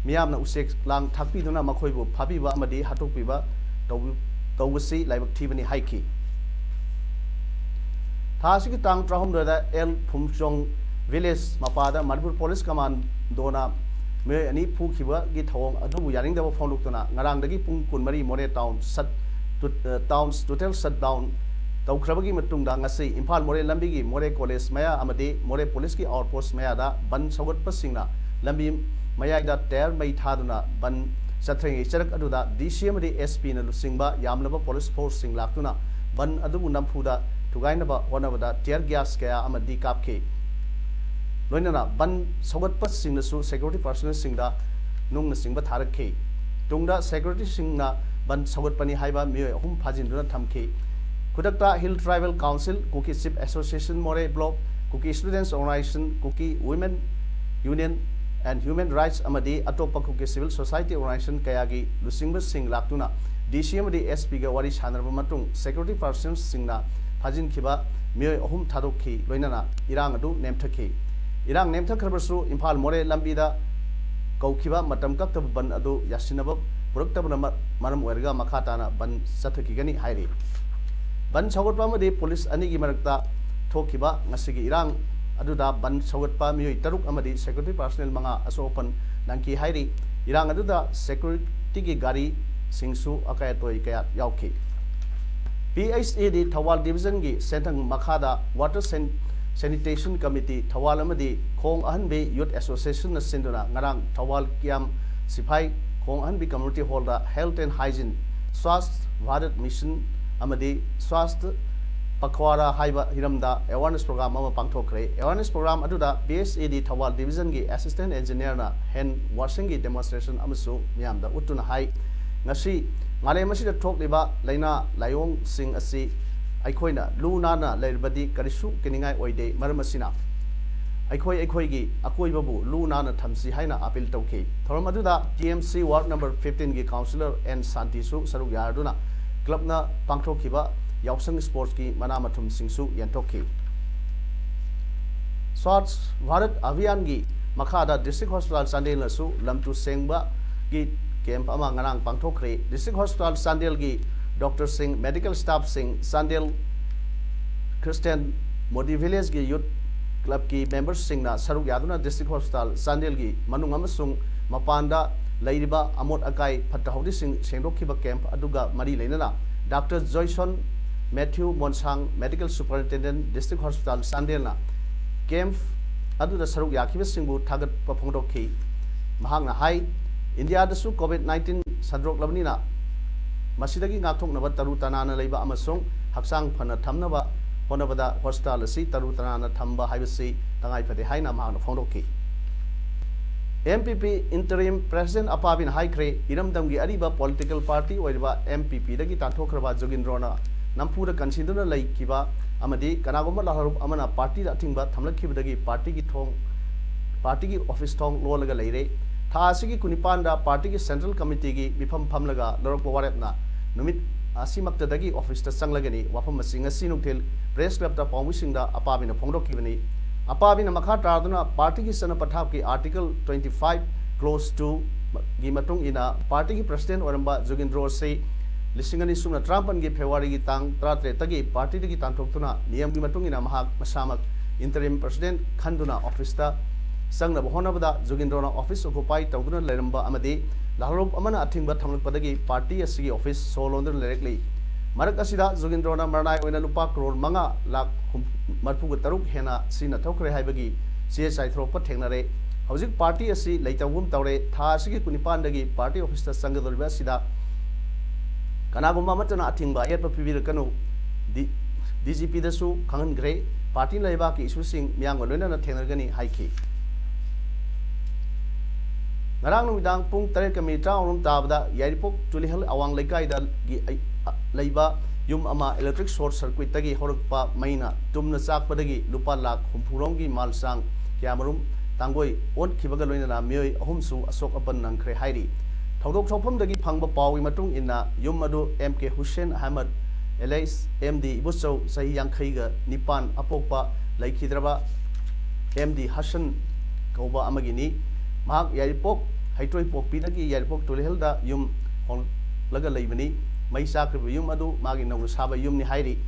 ꯃꯤꯌꯥꯝꯅ ꯎꯆꯦꯛ ꯂꯥꯡ ꯊꯥꯛꯄꯤꯗꯨꯅ ꯃꯈꯣꯏꯕꯨ ꯐꯥꯕꯤꯕ ꯑꯃꯗꯤ ꯍꯥꯠꯇꯣꯛꯄꯤꯕ ꯇꯧꯕ-, ꯇꯧꯕꯁꯤ ꯂꯥꯏꯕꯛ ꯊꯤꯕꯅꯤ ꯍꯥꯏꯈꯤ꯫ ꯊꯥ ꯑꯁꯤꯒꯤ ꯇꯥꯡ ꯇꯔꯥꯍꯨꯝꯗꯣꯏꯗ ꯑꯦꯜ ꯐꯨꯝꯆꯣꯡ ꯚꯤꯂꯦꯖ ꯃꯄꯥꯗ ꯃꯅꯤꯄꯨꯔ ꯄꯨꯂꯤꯁ ꯀꯃꯥꯟꯗꯣꯅ ꯃꯤꯑꯣꯏ ꯑꯅꯤ ꯐꯨꯈꯤꯕꯒꯤ ꯊꯧꯑꯣꯡ ꯑꯗꯨꯕꯨ ꯌꯥꯅꯤꯡꯗꯕ ꯐꯣꯡꯗꯣꯛꯇꯨꯅ ꯉꯔꯥꯡꯗꯒꯤ ꯄꯨꯡ ꯀꯨꯟꯃꯔꯤ ꯃꯣꯔꯦ ꯇꯥꯎꯟ ꯁꯠ-, ꯇꯨ-, ꯑ, ꯇꯥꯎꯟ ꯇꯣꯇꯦꯜ ꯁꯠ ꯗꯥꯎꯟ ꯇꯧꯈ꯭ꯔꯕꯒꯤ ꯃꯇꯨꯡꯗ ꯉꯁꯤ ꯏꯝꯐꯥꯜ ꯃꯣꯔꯦ ꯂꯝꯕꯤꯒꯤ ꯃꯣꯔꯦ ꯀꯣꯂꯦꯖ ꯃꯌꯥ ꯑꯃꯗꯤ ꯃꯣꯔꯦ ꯄꯨꯂꯤꯁꯀꯤ ꯑꯥꯎꯠꯄꯣꯁ ꯃꯌꯥꯗ ꯕꯟ ꯁꯧꯒꯠꯄꯁꯤꯡꯅ ꯂꯝꯕꯤ ꯃꯌꯥꯏꯗ ꯇꯌꯥꯔ ꯃꯩ ꯊꯥꯗꯨꯅ ꯕꯟ ꯆꯠꯊꯔꯤꯉꯩ ꯆꯔꯛ ꯑꯗꯨꯗ ꯗꯤ ꯁꯤ ꯑꯃꯗꯤ ꯑꯦꯁ ꯄꯤꯅ ꯂꯨꯆꯤꯡꯕ ꯌꯥꯝꯂꯕ ꯄꯨꯂꯤꯁ ꯐꯣꯔꯁꯁꯤꯡ ꯂꯥꯛꯇꯨꯅ ꯕꯟ ꯑꯗꯨꯕꯨ ꯅꯝꯐꯨꯗ ꯊꯨꯒꯥꯏꯅꯕ ꯍꯣꯠꯅꯕꯗ ꯇꯤꯌꯔ ꯒ꯭ꯌꯥꯁ ꯀꯌꯥ ꯑꯃꯗꯤ ꯀꯥꯞꯈꯤ꯫ ꯂꯣꯏꯅꯅ ꯕꯟ ꯁꯧꯒꯠꯄꯁꯤꯡꯅꯁꯨ ꯁꯦꯀ꯭ꯌꯨꯔꯤꯇꯤ ꯄꯥꯔꯁꯣꯅꯦꯜꯁꯤꯡꯗ ꯅꯨꯡꯅꯆꯤꯡꯕ ꯊꯥꯔꯛꯈꯤ꯫ ꯇꯨꯡꯗ ꯁꯦꯀ꯭ꯌꯨꯔꯤꯇꯤꯁꯤꯡꯅ ꯕꯟ ꯁꯧꯒꯠꯄꯅꯤ ꯍꯥꯏꯕ ꯃꯤꯑꯣꯏ ꯑꯍꯨꯝ ꯐꯥꯖꯤꯟꯗꯨꯅ ꯊꯝꯈꯤ꯫ ꯈꯨꯗꯛꯇ Hill Tribal Council, Kuki Chief Association Moreh Block, Kuki Students Organization, Kuki Women Union and Human Rights ꯑꯃꯗꯤ ꯑꯇꯣꯞꯄ Kuki Civil Society Organization ꯀꯌꯥꯒꯤ ꯂꯨꯆꯤꯡꯕꯁꯤꯡ ꯂꯥꯛꯇꯨꯅ D C ꯑꯃꯗꯤ S P ꯒ ꯋꯥꯔꯤ ꯁꯥꯟꯅꯔꯕ ꯃꯇꯨꯡ security personnelꯁꯤꯡꯅ ꯐꯥꯖꯤꯟꯈꯤꯕ ꯃꯤꯑꯣꯏ ꯑꯍꯨꯝ ꯊꯥꯗꯣꯛꯈꯤ, ꯂꯣꯏꯅꯅ ꯏꯔꯥꯡ ꯑꯗꯨ ꯅꯦꯝꯊꯈꯤ꯫ ꯏꯔꯥꯡ ꯅꯦꯝꯊꯈ꯭ꯔꯕꯁꯨ ꯏꯝꯐꯥꯜ ꯃꯣꯔꯦ ꯂꯝꯕꯤꯗ ꯀꯧꯈꯤꯕ ꯃꯇꯝ ꯀꯛꯇꯕ ꯕꯟ ꯑꯗꯨ ꯌꯥꯁꯤꯟꯅꯕ ꯄꯨꯔꯛꯇꯕꯅ ꯃ-, ꯃꯔꯝ ꯑꯣꯏꯔꯒ ꯃꯈꯥ ꯇꯥꯅ ꯕꯟ ꯆꯠꯊꯈꯤꯒꯅꯤ ꯍꯥꯏꯔꯤ꯫ ꯕꯟ ꯁꯧꯒꯠꯄ ꯑꯃꯗꯤ ꯄꯨꯂꯤꯁ ꯑꯅꯤꯒꯤ ꯃꯔꯛꯇ ꯊꯣꯛꯈꯤꯕ ꯉꯁꯤꯒꯤ ꯏꯔꯥꯡ ꯑꯗꯨꯗ ꯕꯟ ꯁꯧꯒꯠꯄ ꯃꯤꯑꯣꯏ ꯇꯔꯨꯛ ꯑꯃꯗꯤ security personnel ꯃꯉꯥ ꯑꯁꯣꯛ ꯑꯄꯟ ꯅꯪꯈꯤ ꯍꯥꯏꯔꯤ꯫ ꯏꯔꯥꯡ ꯑꯗꯨꯗ securityꯒꯤ ꯒꯥꯔꯤꯁꯤꯡꯁꯨ ꯑꯀꯥꯏ ꯑꯇꯣꯏ ꯀꯌꯥ ꯌꯥꯎꯈꯤ꯫ P H E D Thoubal divisionꯒꯤ ꯁꯦꯟꯊꯪ ꯃꯈꯥꯗ Water San-, Sanitation Committee Thoubal ꯑꯃꯗꯤ ꯈꯣꯡ ꯑꯍꯟꯕꯤ Youth Associationꯅ ꯁꯤꯟꯗꯨꯅ ꯉꯔꯥꯡ ꯊꯧꯕꯥꯜ ꯀꯤꯌꯥꯝ ꯁꯤꯐꯥꯏ ꯈꯣꯡ ꯑꯍꯟꯕꯤ community hallꯗ Health and Hygiene, Swasth Bharat Mission ꯑꯃꯗꯤ Swasth Pakhwara ꯍꯥꯏꯕ ꯍꯤꯔꯝꯗ awareness program ꯑꯃ ꯄꯥꯡꯊꯣꯛꯈ꯭ꯔꯦ꯫ Awareness program ꯑꯗꯨꯗ P H E D Thoubal divisionꯒꯤ assistant engineerꯅ hand washingꯒꯤ demonstration ꯑꯃꯁꯨ ꯃꯤꯌꯥꯝꯗ ꯎꯠꯇꯨꯅ ꯍꯥꯏ, ꯉꯁꯤ ꯃꯥꯂꯦꯝ ꯑꯁꯤꯗ ꯊꯣꯛꯂꯤꯕ ꯂꯥꯏꯅꯥ ꯂꯥꯏꯑꯣꯡꯁꯤꯡ ꯑꯁꯤ ꯑꯩꯈꯣꯏꯅ ꯂꯨ ꯅꯥꯟꯅ ꯂꯩꯔꯕꯗꯤ ꯀꯔꯤꯁꯨ ꯀꯤꯅꯤꯡꯉꯥꯏ ꯑꯣꯏꯗꯦ꯫ ꯃꯔꯝ ꯑꯁꯤꯅ ꯑꯩꯈꯣꯏ ꯑꯩꯈꯣꯏꯒꯤ ꯑꯀꯣꯏꯕꯕꯨ ꯂꯨ ꯅꯥꯟꯅ ꯊꯝꯁꯤ ꯍꯥꯏꯅ appeal ꯇꯧꯈꯤ꯫ ꯊꯧꯔꯝ ꯑꯗꯨꯗ T M C ward number fifteenꯒꯤ councillor N ꯁꯥꯟꯇꯤꯁꯨ ꯁꯔꯨꯛ ꯌꯥꯗꯨꯅ clubꯅ ꯄꯥꯡꯊꯣꯛꯈꯤꯕ ꯌꯥꯎꯁꯪ sportsꯀꯤ ꯃꯅꯥ ꯃꯊꯨꯝꯁꯤꯡꯁꯨ ꯌꯦꯟꯊꯣꯛꯈꯤ꯫ Swachh Bharat Abhiyanꯒꯤ ꯃꯈꯥꯗ District Hospital ꯆꯥꯟꯗꯦꯜꯅꯁꯨ ꯂꯝ ꯇꯨ ꯁꯦꯡꯕꯒꯤ camp ꯑꯃ ꯉꯔꯥꯡ ꯄꯥꯡꯊꯣꯛꯈ꯭ꯔꯦ꯫ District Hospital ꯆꯥꯟꯗꯦꯜꯒꯤ doctorꯁꯤꯡ, medical staffꯁꯤꯡ, Chandel Christian Modi Villageꯀꯤ youth clubꯀꯤ memberꯁꯤꯡꯅ ꯁꯔꯨꯛ ꯌꯥꯗꯨꯅ District Hospital ꯆꯥꯟꯗꯦꯜꯒꯤ ꯃꯅꯨꯡ ꯑꯃꯁꯨꯡ ꯃꯄꯥꯟꯗ ꯂꯩꯔꯤꯕ ꯑꯃꯣꯠ ꯑꯀꯥꯏ ꯐꯠꯇ ꯍꯥꯎꯗꯤꯁꯤꯡ ꯁꯦꯡꯗꯣꯛꯈꯤꯕ camp ꯑꯗꯨꯒ ꯃꯔꯤ ꯂꯩꯅꯅ Doctor Joyson Matthew Monsang, Medical Superintendent, District Hospital ꯆꯥꯟꯗꯦꯜꯅ camp ꯑꯗꯨꯗ ꯁꯔꯨꯛ ꯌꯥꯈꯤꯕꯁꯤꯡꯕꯨ ꯊꯥꯒꯠꯄ ꯐꯣꯡꯗꯣꯛꯈꯤ꯫ ꯃꯍꯥꯛꯅ ꯍꯥꯏ, ꯏꯟꯗꯤꯌꯥꯗꯁꯨ COVID nineteen ꯁꯟꯗꯣꯔꯛꯂꯕꯅꯤꯅ ꯃꯁꯤꯗꯒꯤ ꯉꯥꯛꯊꯣꯛꯅꯕ ꯇꯔꯨ ꯇꯅꯥꯟꯅ ꯂꯩꯕ ꯑꯃꯁꯨꯡ ꯍꯛꯆꯥꯡ ꯐꯅ ꯊꯝꯅꯕ ꯍꯣꯠꯅꯕꯗ hospital ꯑꯁꯤ ꯇꯔꯨ ꯇꯅꯥꯟꯅ ꯊꯝꯕ ꯍꯥꯏꯕꯁꯤ ꯇꯉꯥꯏ ꯐꯗꯦ ꯍꯥꯏꯅ ꯃꯍꯥꯛꯅ ꯐꯣꯡꯗꯣꯛꯈꯤ꯫ M P P interim president ꯑꯄꯥꯕꯤꯅ ꯍꯥꯏꯈ꯭ꯔꯦ, ꯏꯔꯝꯗꯝꯒꯤ ꯑꯔꯤꯕ political party ꯑꯣꯏꯔꯤꯕ M P Pꯗꯒꯤ ꯇꯥꯟꯊꯣꯛꯈ꯭ꯔꯕ ꯖꯣꯒꯤꯟꯗ꯭ꯔꯣꯅ ꯅꯝꯐꯨꯗ ꯀꯟꯁꯤꯟꯗꯨꯅ ꯂꯩꯈꯤꯕ ꯑꯃꯗꯤ ꯀꯅꯥꯒꯨꯝꯕ ꯂꯥꯜꯍꯧꯂꯨꯞ ꯑꯃꯅ ꯄꯥꯔꯇꯤꯗ ꯑꯊꯤꯡꯕ ꯊꯝꯂꯛꯈꯤꯕꯗꯒꯤ ꯄꯥꯔꯇꯤꯒꯤ ꯊꯣꯡ, ꯄꯥꯔꯇꯤꯒꯤ ꯑꯣꯐꯤꯁ ꯊꯣꯡ ꯂꯣꯜꯂꯒ ꯂꯩꯔꯦ꯫ ꯊꯥ ꯑꯁꯤꯒꯤ ꯀꯨꯟꯅꯤꯄꯥꯟꯗ ꯄꯥꯔꯇꯤꯒꯤ ꯁꯦꯟꯇ꯭ꯔꯦꯜ ꯀꯃꯤꯇꯤꯒꯤ ꯃꯤꯐꯝ ꯐꯝꯂꯒ ꯂꯧꯔꯛꯄ ꯋꯥꯔꯦꯞꯅ ꯅꯨꯃꯤꯠ ꯑꯁꯤꯃꯛꯇꯗꯒꯤ ꯑꯣꯐꯤꯁꯇ ꯆꯪꯂꯒꯅꯤ꯫ ꯋꯥꯐꯝ ꯑꯁꯤ ꯉꯁꯤ ꯅꯨꯡꯊꯤꯜ ꯄ꯭ꯔꯦꯁ ꯀ꯭ꯂꯕꯇ ꯄꯥꯎꯃꯤꯁꯤꯡꯗ ꯑꯄꯥꯕꯤꯅ ꯐꯣꯡꯗꯣꯛꯈꯤꯕꯅꯤ꯫ ꯑꯄꯥꯕꯤꯅ ꯃꯈꯥ ꯇꯥꯗꯨꯅ ꯄꯥꯔꯇꯤꯒꯤ ꯆꯠꯅ ꯄꯊꯥꯞꯀꯤ article twenty five clause two ꯒꯤ ꯃꯇꯨꯡ ꯏꯟꯅ ꯄꯥꯔꯇꯤꯒꯤ ꯄ꯭ꯔꯁꯤꯗꯦꯟ ꯑꯣꯏꯔꯝꯕ ꯖꯣꯒꯤꯟꯗ꯭ꯔꯣ ꯑꯁꯤ ꯂꯤꯁꯤꯡ ꯑꯅꯤ ꯁꯨꯞꯅ ꯇꯔꯥꯃꯥꯄꯟꯒꯤ ꯐꯦꯕ꯭ꯔꯨꯋꯥꯔꯤꯒꯤ ꯇꯥꯡ ꯇꯔꯥꯇꯔꯦꯠꯇꯒꯤ ꯄꯥꯔꯇꯤꯗꯒꯤ ꯇꯥꯟꯊꯣꯛꯇꯨꯅ ꯅꯤꯌꯝꯒꯤ ꯃꯇꯨꯡ ꯏꯟꯅ ꯃꯍꯥꯛ ꯃꯁꯥꯃꯛ ꯏꯟꯇꯔꯤꯝ ꯄ꯭ꯔꯁꯤꯗꯦꯟ ꯈꯟꯗꯨꯅ ꯑꯣꯐꯤꯁꯇ ꯆꯪꯅꯕ ꯍꯣꯠꯅꯕꯗ ꯖꯣꯒꯤꯟꯗ꯭ꯔꯣꯅ ꯑꯣꯐꯤꯁ ꯑꯣꯀꯨꯄꯥꯏ ꯇꯧꯗꯨꯅ ꯂꯩꯔꯝꯕ ꯑꯃꯗꯤ ꯂꯥꯜꯍꯧꯂꯨꯞ ꯑꯃꯅ ꯑꯊꯤꯡꯕ ꯊꯝꯂꯛꯄꯗꯒꯤ ꯄꯥꯔꯇꯤ ꯑꯁꯤꯒꯤ ꯑꯣꯐꯤꯁ ꯁꯣ ꯂꯣꯟꯗꯨꯅ ꯂꯩꯔꯛꯂꯤ꯫ ꯃꯔꯛ ꯑꯁꯤꯗ ꯖꯣꯒꯤꯟꯗ꯭ꯔꯣꯅ ꯃꯔꯅꯥꯏ ꯑꯣꯏꯅ ꯂꯨꯄꯥ ꯀ꯭ꯔꯣꯔ ꯃꯉꯥ ꯂꯥꯈ ꯃꯔꯤꯐꯨꯒ ꯇꯔꯨꯛ ꯍꯦꯟꯅ ꯁꯤꯖꯤꯟꯅꯊꯣꯛꯈ꯭ꯔꯦ ꯍꯥꯏꯕꯒꯤ ꯆꯦ ꯆꯥꯏꯊꯣꯔꯛꯄ ꯊꯦꯡꯅꯔꯦ꯫ ꯍꯧꯖꯤꯛ ꯄꯥꯔꯇꯤ ꯑꯁꯤ ꯂꯩꯇꯕꯒꯨꯝ ꯇꯧꯔꯦ꯫ ꯊꯥ ꯑꯁꯤꯒꯤ ꯀꯨꯟꯅꯤꯄꯥꯟꯗꯒꯤ ꯄꯥꯔꯇꯤ ꯑꯣꯐꯤꯁꯇ ꯆꯪꯒꯗꯧꯔꯤꯕ ꯑꯁꯤꯗ ꯀꯅꯥꯒꯨꯝꯕ ꯑꯃꯠꯇꯅ ꯑꯊꯤꯡꯕ ꯑꯌꯦꯠꯄ ꯄꯤꯕꯤꯔꯛꯀꯅꯨ꯫ ꯗꯤ-, ꯗꯤ ꯖꯤ ꯄꯤꯗꯁꯨ ꯈꯪꯍꯟꯈ꯭ꯔꯦ꯫ ꯄꯥꯔꯇꯤꯅ ꯂꯩꯕꯥꯛꯀꯤ ꯏꯁꯨꯁꯤꯡ ꯃꯤꯌꯥꯝꯒ ꯂꯣꯏꯅꯅ ꯊꯦꯡꯅꯒꯅꯤ ꯍꯥꯏꯈꯤ꯫ ꯉꯔꯥꯡ ꯅꯨꯃꯤꯗꯥꯡ ꯄꯨꯡ ꯇꯔꯦꯠꯀ ꯃꯤꯅꯤꯠ ꯇꯔꯥꯃꯉꯥ ꯔꯣꯝ ꯇꯥꯕꯗ ꯌꯥꯏꯔꯤꯄꯣꯛ ꯇꯨꯂꯤꯍꯜ ꯑꯋꯥꯡ ꯂꯩꯀꯥꯏꯗꯒꯤ ꯑꯩ-, ꯑ, ꯂꯩꯕ ꯌꯨꯝ ꯑꯃ ꯏꯂꯦꯛꯇ꯭ꯔꯤꯛ ꯁꯣꯔꯠ ꯁꯔꯀ꯭ꯋꯤꯠꯇꯒꯤ ꯍꯧꯔꯛꯄ ꯃꯩꯅ ꯇꯨꯝꯅ ꯆꯥꯛꯄꯗꯒꯤ ꯂꯨꯄꯥ ꯂꯥꯈ ꯍꯨꯝꯐꯨ ꯔꯣꯝꯒꯤ ꯃꯥꯜ ꯆꯥꯡ ꯀꯌꯥꯃꯔꯨꯝ ꯇꯥꯡꯒꯣꯏ ꯑꯣꯟꯈꯤꯕꯒ ꯂꯣꯏꯅꯅ ꯃꯤꯑꯣꯏ ꯑꯍꯨꯝꯁꯨ ꯑꯁꯣꯛ ꯑꯄꯟ ꯅꯪꯈ꯭ꯔꯦ ꯍꯥꯏꯔꯤ꯫ ꯊꯧꯗꯣꯛ ꯊꯣꯛꯐꯝꯗꯒꯤ ꯐꯪꯕ ꯄꯥꯎꯒꯤ ꯃꯇꯨꯡ ꯏꯟꯅ ꯌꯨꯝ ꯑꯗꯨ ꯑꯦꯝ ꯀꯦ Hussain Ahmad alias M D ꯏꯕꯨꯆꯧ ꯆꯍꯤ ꯌꯥꯡꯈꯩꯒ ꯅꯤꯄꯥꯟ ꯑꯄꯣꯛꯄ ꯂꯩꯈꯤꯗ꯭ꯔꯕ ꯑꯦꯝ ꯗꯤ ꯍꯁꯟ ꯀꯧꯕ ꯑꯃꯒꯤꯅꯤ꯫ ꯃꯍꯥꯛ ꯌꯥꯏꯔꯤꯄꯣꯛ ꯍꯩꯇ꯭ꯔꯣꯏꯄꯣꯛꯄꯤꯗꯒꯤ ꯌꯥꯏꯔꯤꯄꯣꯛ ꯇꯨꯂꯤꯍꯜꯗ ꯌꯨꯝ ꯍꯣꯡꯂꯒ ꯂꯩꯕꯅꯤ꯫ ꯃꯩ ꯆꯥꯛꯈ꯭ꯔꯤꯕ ꯌꯨꯝ ꯑꯗꯨ ꯃꯥꯒꯤ ꯅꯧꯅ ꯁꯥꯕ ꯌꯨꯝꯅꯤ ꯍꯥꯏꯔꯤ꯫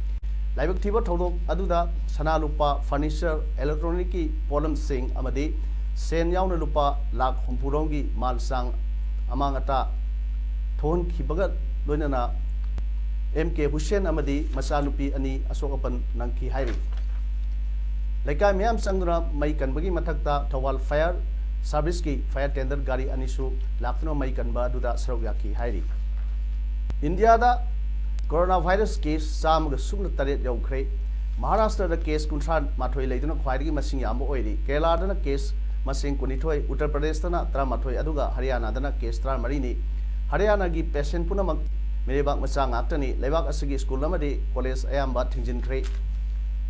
ꯂꯥꯏꯕꯛ ꯊꯤꯕ ꯊꯧꯗꯣꯛ ꯑꯗꯨꯗ ꯁꯅꯥ ꯂꯨꯄꯥ, ꯐꯔꯅꯤꯆꯔ, ꯏꯂꯦꯛꯇ꯭ꯔꯣꯅꯤꯛꯀꯤ ꯄꯣꯠꯂꯝꯁꯤꯡ ꯑꯃꯗꯤ ꯁꯦꯟ ꯌꯥꯎꯅ ꯂꯨꯄꯥ ꯂꯥꯈ ꯍꯨꯝꯐꯨ ꯔꯣꯝꯒꯤ ꯃꯥꯜ ꯆꯥꯡ ꯑꯃꯥꯡ ꯑꯇꯥ ꯊꯣꯛꯍꯟꯈꯤꯕꯒ ꯂꯣꯏꯅꯅ ꯑꯦꯝ ꯀꯦ ꯍꯨꯁꯦꯟ ꯑꯃꯗꯤ ꯃꯆꯥꯅꯨꯄꯤ ꯑꯅꯤ ꯑꯁꯣꯛ ꯑꯄꯟ ꯅꯪꯈꯤ ꯍꯥꯏꯔꯤ꯫ ꯂꯩꯀꯥꯏ ꯃꯌꯥꯝ ꯆꯪꯗꯨꯅ ꯃꯩ ꯀꯟꯕꯒꯤ ꯃꯊꯛꯇ ꯊꯧꯕꯥꯜ ꯐꯥꯌꯔ ꯁꯥꯔꯚꯤꯁꯀꯤ ꯐꯥꯌꯔ ꯇꯦꯟꯗꯔ ꯒꯥꯔꯤ ꯑꯅꯤꯁꯨ ꯂꯥꯛꯇꯨꯅ ꯃꯩ ꯀꯟꯕ ꯑꯗꯨꯗ ꯁꯔꯨꯛ ꯌꯥꯈꯤ ꯍꯥꯏꯔꯤ꯫ ꯏꯟꯗꯤꯌꯥꯗ ꯀꯣꯔꯣꯅꯥ ꯚꯥꯏꯔꯁ ꯀꯦꯁ ꯆꯥꯝꯃꯒ ꯁꯨꯞꯅ ꯇꯔꯦꯠ ꯌꯧꯈ꯭ꯔꯦ꯫ ꯃꯍꯥꯔꯥꯁꯇ꯭ꯔꯗ ꯀꯦꯁ ꯀꯨꯟꯊ꯭ꯔꯥ ꯃꯥꯊꯣꯏ ꯂꯩꯗꯨꯅ ꯈ꯭ꯋꯥꯏꯗꯒꯤ ꯃꯁꯤꯡ ꯌꯥꯝꯕ ꯑꯣꯏꯔꯤ꯫ ꯀꯦꯔꯂꯥꯗꯅ ꯀꯦꯁ ꯃꯁꯤꯡ ꯀꯨꯟꯅꯤꯊꯣꯏ, ꯎꯠꯇꯔ ꯄ꯭ꯔꯗꯦꯁꯇꯅ ꯇꯔꯥꯃꯥꯊꯣꯏ, ꯑꯗꯨꯒ ꯍꯔꯤꯌꯥꯅꯥꯗꯅ ꯀꯦꯁ ꯇꯔꯥꯃꯔꯤꯅꯤ꯫ ꯍꯔꯤꯌꯥꯅꯥꯒꯤ ꯄꯦꯁꯦꯟ ꯄꯨꯝꯅꯃꯛ ꯃꯤꯔꯩꯕꯥꯛ ꯃꯆꯥ ꯉꯥꯛꯇꯅꯤ꯫ ꯂꯩꯕꯥꯛ ꯑꯁꯤꯒꯤ ꯁ꯭ꯀꯨꯜ ꯑꯃꯗꯤ ꯀꯣꯂꯦꯖ ꯑꯌꯥꯝꯕ ꯊꯤꯡꯖꯤꯟꯈ꯭ꯔꯦ꯫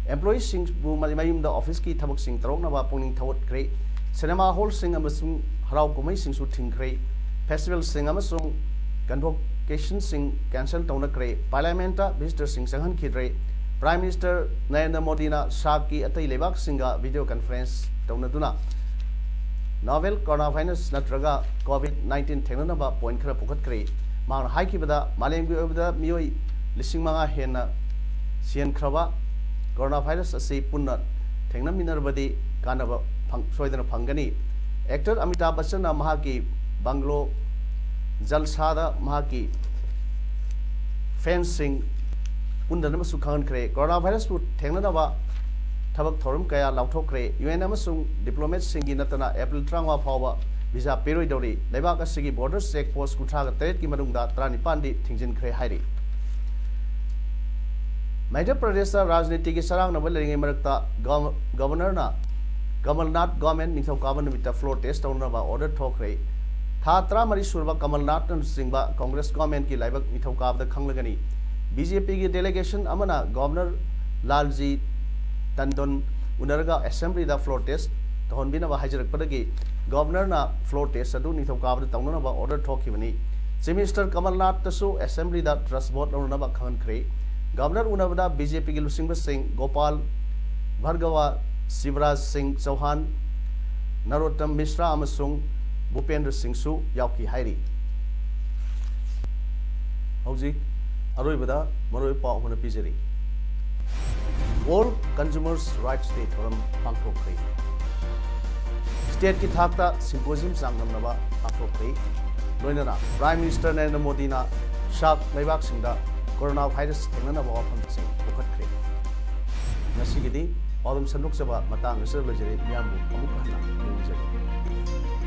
ꯑꯦꯝꯄ꯭ꯂꯣꯌꯤꯁꯤꯡꯕꯨ ꯃꯌꯨꯝꯗ ꯑꯣꯐꯤꯁꯀꯤ ꯊꯕꯛꯁꯤꯡ ꯇꯧꯔꯛꯅꯕ ꯄꯨꯛꯅꯤꯡ ꯊꯧꯒꯠꯈ꯭ꯔꯦ꯫ ꯁꯤꯅꯦꯃꯥ ꯍꯣꯜꯁꯤꯡ ꯑꯃꯁꯨꯡ ꯍꯔꯥꯎ ꯀꯨꯝꯍꯩꯁꯤꯡꯁꯨ ꯊꯤꯡꯈ꯭ꯔꯦ꯫ ꯐꯦꯁꯇꯤꯚꯦꯜꯁꯤꯡ ꯑꯃꯁꯨꯡ ꯀꯟꯚꯣꯀꯦꯁꯟꯁꯤꯡ ꯀꯦꯟꯁꯦꯜ ꯇꯧꯅꯈ꯭ꯔꯦ꯫ ꯄꯥꯔꯂꯤꯌꯥꯃꯦꯟꯠꯇ ꯚꯤꯖꯤꯇꯔꯁꯤꯡ ꯆꯪꯍꯟꯈꯤꯗ꯭ꯔꯦ꯫ ꯄ꯭ꯔꯥꯏꯝ ꯃꯤꯅꯤꯁꯇꯔ ꯅꯔꯦꯟꯗ꯭ꯔ ꯃꯣꯗꯤꯅ ꯁꯥꯛꯀꯤ ꯑꯇꯩ ꯂꯩꯕꯥꯛꯁꯤꯡꯒ ꯚꯤꯗꯤꯑꯣ ꯀꯟꯐꯔꯦꯟꯁ ꯇꯧꯅꯗꯨꯅ ꯅꯣꯚꯦꯜ ꯀꯣꯔꯣꯅꯥ ꯚꯥꯏꯔꯁ ꯅꯠꯇ꯭ꯔꯒ ꯀꯣꯚꯤꯗ ꯅꯥꯏꯟꯇꯤꯟ ꯊꯦꯡꯅꯅꯕ ꯄꯣꯏꯟꯠ ꯈꯔ ꯄꯨꯈꯠꯈ꯭ꯔꯦ꯫ ꯃꯍꯥꯛꯅ ꯍꯥꯏꯈꯤꯕꯗ, ꯃꯥꯂꯦꯝꯒꯤ ꯑꯣꯏꯕꯗ ꯃꯤꯑꯣꯏ ꯂꯤꯁꯤꯡ ꯃꯉꯥ ꯍꯦꯟꯅ ꯁꯤꯍꯟꯈ꯭ꯔꯕ ꯀꯣꯔꯣꯅꯥ ꯚꯥꯏꯔꯁ ꯑꯁꯤ ꯄꯨꯟꯅ ꯊꯦꯡꯅꯃꯤꯟꯅꯔꯕꯗꯤ ꯀꯥꯟꯅꯕ ꯐꯪ-, ꯁꯣꯏꯗꯅ ꯐꯪꯒꯅꯤ꯫ ꯑꯦꯛꯇꯔ ꯑꯃꯤꯇꯥꯕ ꯕꯆꯆꯟꯅ ꯃꯍꯥꯛꯀꯤ ꯕꯪꯒ꯭ꯂꯣ ꯖꯜꯁꯥꯗ ꯃꯍꯥꯛꯀꯤ ꯐꯦꯟꯁꯁꯤꯡ ꯄꯨꯟꯗꯅꯕꯁꯨ ꯈꯪꯍꯟꯈ꯭ꯔꯦ꯫ ꯀꯣꯔꯣꯅꯥ ꯚꯥꯏꯔꯁꯄꯨ ꯊꯦꯡꯅꯅꯕ ꯊꯕꯛ ꯊꯧꯔꯝ ꯀꯌꯥ ꯂꯥꯎꯊꯣꯛꯈ꯭ꯔꯦ꯫ ꯌꯨ ꯑꯦꯟ ꯑꯃꯁꯨꯡ ꯗꯤꯄ꯭ꯂꯣꯃꯦꯠꯁꯤꯡꯒꯤ ꯅꯠꯇꯅ ꯑꯦꯄ꯭ꯔꯤꯜ ꯇꯔꯥꯃꯉꯥ ꯐꯥꯎꯕ ꯚꯤꯖꯥ ꯄꯤꯔꯣꯏꯗꯧꯔꯤ꯫ ꯂꯩꯕꯥꯛ ꯑꯁꯤꯒꯤ ꯕꯣꯔꯗꯔ ꯆꯦꯛ ꯄꯣꯁ ꯀꯨꯟꯊ꯭ꯔꯥꯒ ꯇꯔꯦꯠꯀꯤ ꯃꯅꯨꯡꯗ ꯇꯔꯥꯅꯤꯄꯥꯟꯗꯤ ꯊꯤꯡꯖꯤꯟꯈ꯭ꯔꯦ ꯍꯥꯏꯔꯤ꯫ ꯃꯙ꯭ꯌ ꯄ꯭ꯔꯗꯦꯁꯇ ꯔꯥꯖꯅꯤꯇꯤꯒꯤ ꯆꯔꯥꯡꯅꯕ ꯂꯩꯔꯤꯉꯩ ꯃꯔꯛꯇ ꯒꯚ-, ꯒꯚꯔꯅꯔꯅ ꯀꯃꯜꯅꯥꯊ ꯒꯣꯔꯃꯦꯟ ꯅꯤꯡꯊꯧꯀꯥꯕ ꯅꯨꯃꯤꯠꯇ ꯐ꯭ꯂꯣꯔ ꯇꯦꯁ ꯇꯧꯅꯅꯕ ꯑꯣꯔꯗꯔ ꯊꯣꯛꯈ꯭ꯔꯦ꯫ ꯊꯥ ꯇꯔꯥꯃꯔꯤ ꯁꯨꯔꯕ ꯀꯃꯜꯅꯥꯊꯅ ꯂꯨꯆꯤꯡꯕ ꯀꯣꯡꯒ꯭ꯔꯦꯁ ꯒꯣꯔꯃꯦꯟꯒꯤ ꯂꯥꯏꯕꯛ ꯅꯤꯡꯊꯧꯀꯥꯕꯗ ꯈꯪꯂꯒꯅꯤ꯫ ꯕꯤ ꯖꯦ ꯄꯤꯒꯤ ꯗꯦꯂꯤꯒꯦꯁꯟ ꯑꯃꯅ ꯒꯣꯔꯅꯔ ꯂꯥꯜꯖꯤ ꯇꯟꯗꯣꯟ ꯎꯅꯔꯒ ꯑꯦꯁꯦꯝꯕ꯭ꯂꯤꯗ ꯐ꯭ꯂꯣꯔ ꯇꯦꯁ ꯇꯧꯍꯟꯕꯤꯅꯕ ꯍꯥꯏꯖꯔꯛꯄꯗꯒꯤ ꯒꯣꯔꯅꯔꯅ ꯐ꯭ꯂꯣꯔ ꯇꯦꯁ ꯑꯗꯨ ꯅꯤꯡꯊꯧꯀꯥꯕꯗ ꯇꯧꯅꯅꯕ ꯑꯣꯔꯗꯔ ꯊꯣꯛꯈꯤꯕꯅꯤ꯫ ꯆꯤꯐ ꯃꯤꯅꯤꯁꯇꯔ ꯀꯃꯜꯅꯥꯊꯇꯁꯨ ꯑꯦꯁꯦꯝꯕ꯭ꯂꯤꯗ ꯇ꯭ꯔꯁ ꯚꯣꯠ ꯂꯧꯅꯅꯕ ꯈꯪꯍꯟꯈ꯭ꯔꯦ꯫ ꯒꯣꯔꯅꯔ ꯎꯅꯕꯗ ꯕꯤ ꯖꯦ ꯄꯤꯒꯤ ꯂꯨꯆꯤꯡꯕꯁꯤꯡ ꯒꯣꯄꯥꯜ ꯚꯥꯔꯒꯚ, ꯁꯤꯕꯔꯥꯖ ꯁꯤꯡ ꯆꯧꯍꯥꯟ, ꯅꯔꯣꯠꯇꯝ ꯃꯤꯁ꯭ꯔꯥ ꯑꯃꯁꯨꯡ ꯚꯨꯄꯦꯟꯗ꯭ꯔ ꯁꯤꯡꯁꯨ ꯌꯥꯎꯈꯤ ꯍꯥꯏꯔꯤ꯫ ꯍꯧꯖꯤꯛ ꯑꯔꯣꯏꯕꯗ ꯃꯔꯨꯑꯣꯏꯕ ꯄꯥꯎ ꯑꯃꯅ ꯄꯤꯖꯔꯤ꯫ World Consumers Rights Day ꯊꯧꯔꯝ ꯄꯥꯡꯊꯣꯛꯈ꯭ꯔꯦ꯫ ꯁ꯭ꯇꯦꯠꯀꯤ ꯊꯥꯛꯇ ꯁꯤꯝꯄꯣꯖꯤꯌꯝ ꯆꯥꯡꯗꯝꯅꯕ ꯄꯥꯡꯊꯣꯛꯈ꯭ꯔꯦ꯫ ꯂꯣꯏꯅꯅ ꯄ꯭ꯔꯥꯏꯝ ꯃꯤꯅꯤꯁꯇꯔ ꯅꯔꯦꯟꯗ꯭ꯔ ꯃꯣꯗꯤꯅ ꯁꯥꯔꯛ ꯂꯩꯕꯥꯛꯁꯤꯡꯗ ꯀꯣꯔꯣꯅꯥ ꯚꯥꯏꯔꯁ ꯊꯦꯡꯅꯅꯕ ꯋꯥꯐꯝꯁꯤꯡ ꯄꯨꯈꯠꯈ꯭ꯔꯦ꯫ ꯉꯁꯤꯒꯤꯗꯤ ꯄꯥꯎꯗꯝ ꯁꯟꯗꯣꯛꯆꯕ ꯃꯇꯥꯡ ꯑꯁꯤꯗ ꯂꯣꯏꯖꯔꯦ꯫ ꯃꯤꯌꯥꯝꯕꯨ ꯑꯃꯨꯛ ꯍꯟꯅ ꯈꯨꯔꯨꯝꯖꯔꯤ꯫